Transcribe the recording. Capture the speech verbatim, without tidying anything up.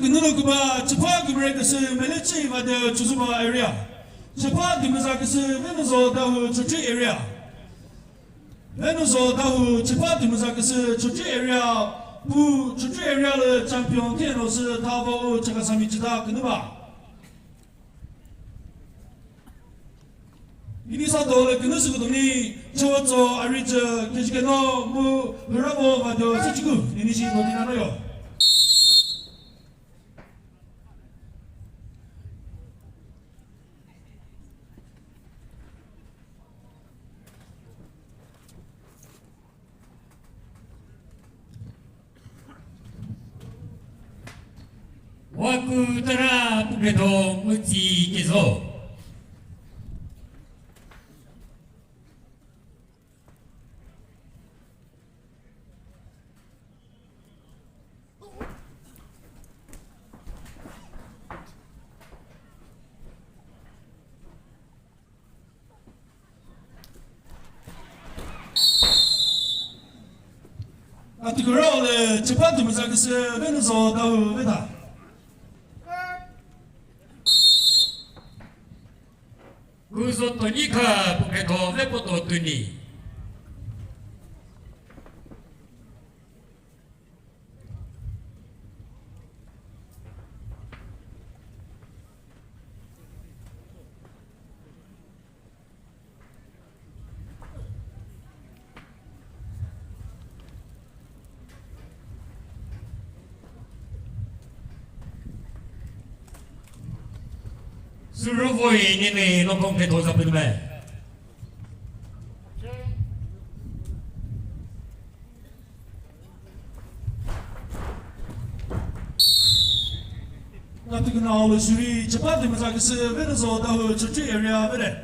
Künülo küba chipha kümüre küsü Melechi Vadeo Chozuba area. Chipha dümüza küsü Venuzo Dawhuo Chokri area. Venuzo Dawhuo chipha dümüza küsü Chokri area. Pu Chokri area lü champion theno sü thavo u Chakhesangmi chita künüba. Nini sa dole künü sü kudumi, chawatso, arije, kejikeno, mu, hüravo, vado, sechiku, nini shi dodi nanoyo. Waku tara pukredo mütsi kezo. Atikura ole chipha dümüza küsü Venuzo Dawhuo veda. Kuzo tonika puketo vepoto tuni. Sürüvoi nini lokong phe doza pülme. Natukuna olu shuri chapati maza küsü Venuzo Dawhuo Chokri area vede.